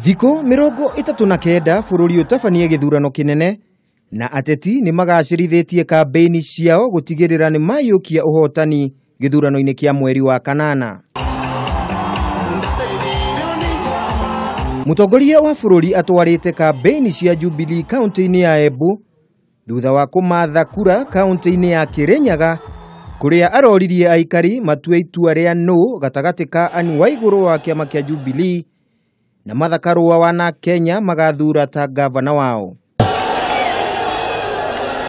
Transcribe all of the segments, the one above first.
Thikũ 39 bũrũri ũtabanie gĩthurano kĩnene na ateti nĩ magacĩrithĩtie kambĩini ciao gũtigĩrĩra nĩ maiyũkia ũhotani gĩthurano-inĩ kĩa mweri wa kanana. Mũtongoria wa bũrũri atwarĩte kambĩini cia Jubilee kaunti-inĩ ya Embu thutha wa kũmatha kura kaunti-inĩ ya Kirinyaga kũrĩa aroririe aikari matue itua rĩa nũ gatagatĩ ka Anne Waigũrũ wa kĩama kĩa Jubilee na Martha Karua wa na Kenya magathura ta gavana wao.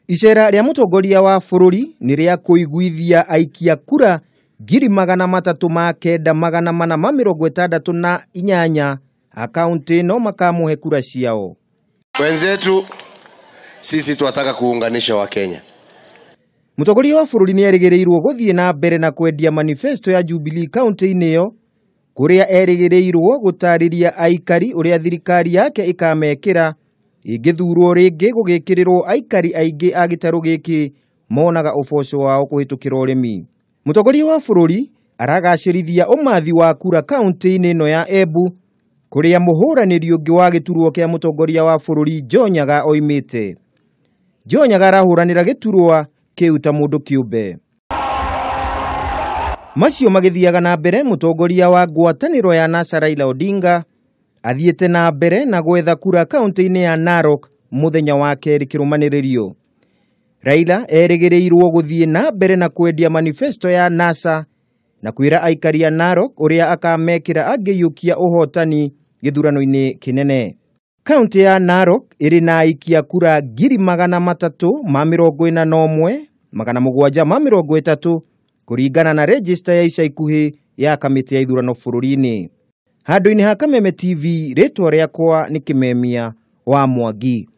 Icera rĩa mũtongoria wa bũrũri nĩ rĩa kũiguithia aikia kura 394,468 a kaunti ĩno makamũhe kura ciao. Wenzetu sisi tunataka kuunganisha wa Kenya. Mũtongoria wa bũrũri nĩ erĩgĩrĩirwo gũthiĩ na mbere na kwendia manifesto ya Jubilee kaunti-inĩ ĩyo kũrĩa erĩgĩrĩirwo gũtarĩria aikari ũrĩa thirikari yake ĩkamekĩra ĩngĩthurwo rĩngĩ gũgĩkĩrĩrwo aikari aingĩ a gĩtarũ gĩkĩ monaga ũboco wao kũhĩtũkĩra ũrĩmi. Mũtongoria wa bũrũri aragacĩrithia ũmathi wa kura kaunti-inĩ ĩno ya Embu kũrĩa mũhũranĩri ũngĩ wa gĩturwa kĩa mũtongoria wa bũrũri Joe Nyaga oimĩte. Joe Nyaga arahũranĩra gĩturwa kĩu ta mũndũ kĩũmbe. Macio magĩthiaga na mbere, mũtongoria wa ngwatanĩro ya NASA Raila Odinga athiĩte na mbere na gwetha kura kaunti-inĩ ya Narok mũthenya wa kerĩ kĩrũmanĩrĩrio. Raila erĩgĩrĩirwo gũthiĩ na mbere na kwendia manifesto ya NASA na kwĩra aikari a Narok ũrĩa akamekĩra angĩiyũkia ũhotani gĩthurano-inĩ kĩnene. Kaunti ya Narok ĩrĩ na aikia kura 341,730 kũringana na register ya ica ikuhĩ ya kamĩtĩ ya ithurano bũrũri-inĩ. Handũ-inĩ ha Kameme TV, rĩtwa rĩakwa nĩ Kĩmemia wa Mwangi.